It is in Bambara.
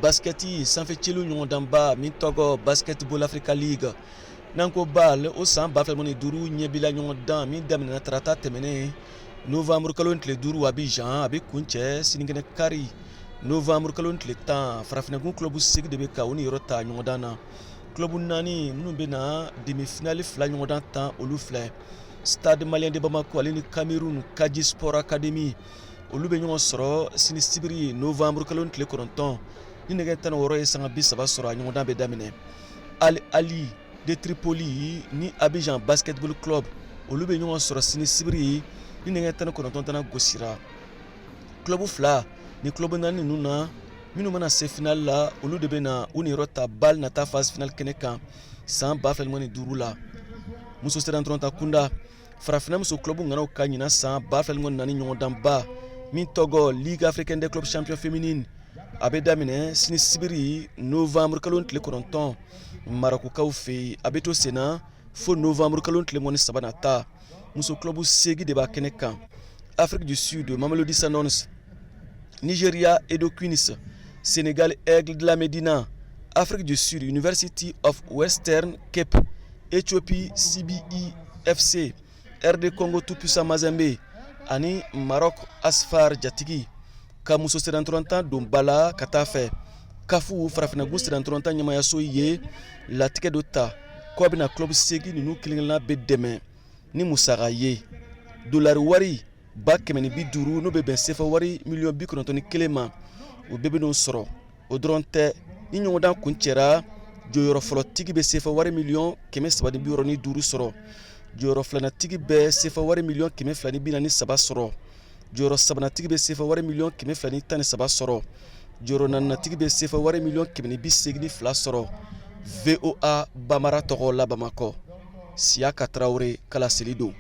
basikɛti sanfɛ celu ɲɔgɔndanba min tɔgɔ Basketball Africa League, n'an ko BAL, o san 2025 ɲɛbila ɲɔgɔndan min daminɛna tarata tɛmɛnen novembre kalo tile 5 Abidjan, a bɛ kuncɛ sinikɛnɛ kari novembre kalo tile 10. Farafinnagun club 8 de bɛ ka u niyɔrɔ ta ɲɔgɔndan na. Club naani minnu bɛ na demi-finale fila ɲɔgɔndan tan, olu filɛ: Stade Malien de Bamako ale ni Cameroun Kadji Sport Academy, olu bɛ ɲɔgɔn sɔrɔ sini sibiri novembre kalo tile 9 ni nɛgɛ 16 ye sanga 30 sɔrɔ, a ɲɔgɔndan bɛ daminɛ. Al Ahly de Tripoli ni Abidjan Basketball Club, olu bɛ ɲɔgɔn sɔrɔ sini sibiri ni nɛgɛ 19 tana gosira. Club fila ni club naani ninnu na, minnu mana se finale la, olu de bɛ na u niyɔrɔ ta BAL nata phase finale kɛnɛ kan san 2025 la. Muso sennantolatan kunda, Farafinna muso club ŋanaw ka ɲinan san 2024 ɲɔgɔndanba min tɔgɔ Ligue africaine des clubs champions féminine, a bɛ daminɛ sini sibiri novembre kalo tile 9 Marokukaw fɛ yen. A bɛ to senna fo novembre kalo tile 23 nata. Muso club 8 de b'a kɛnɛ kan: Afrique du Sud Mamelodi Sundowns, Nigeria Edo Queens, Sénégal Aigle de la Médina, Afrique du Sud University of Western Cape, Éthiopie CBE FC, RD Congo Tout-Puissant Mazembe ani Maroc Asfar Jatigi. Ka muso sennantolatan don ba la ka taa fɛ, CAF, Farafinnagun sennantolatan ɲɛmayaso ye latigɛ dɔ ta ko a bɛna club 8 ninnu kelen-kelenna bɛ dɛmɛ ni musaka ye, dolari wari 150,000, n'o bɛ bɛn sefa wari miliyɔn 91 ma. O bɛɛ bɛ n'o sɔrɔ. O dɔrɔn tɛ, ni ɲɔgɔndan kuncɛra, jɔyɔrɔ fɔlɔtigi bɛ sefa wari miliyɔn 365 sɔrɔ, jɔyɔrɔ filanatigi bɛ sefa wari miliyɔn 243 sɔrɔ, jɔyɔrɔ sabanatigi bɛ sefa wari miliyɔn 213 sɔrɔ, jɔyɔrɔ naanatigi bɛ sefa wari miliyɔn 182 sɔrɔ. VOA Bambara tɔgɔ la, Bamakɔ, Siyaka Tarawele ka laseli don.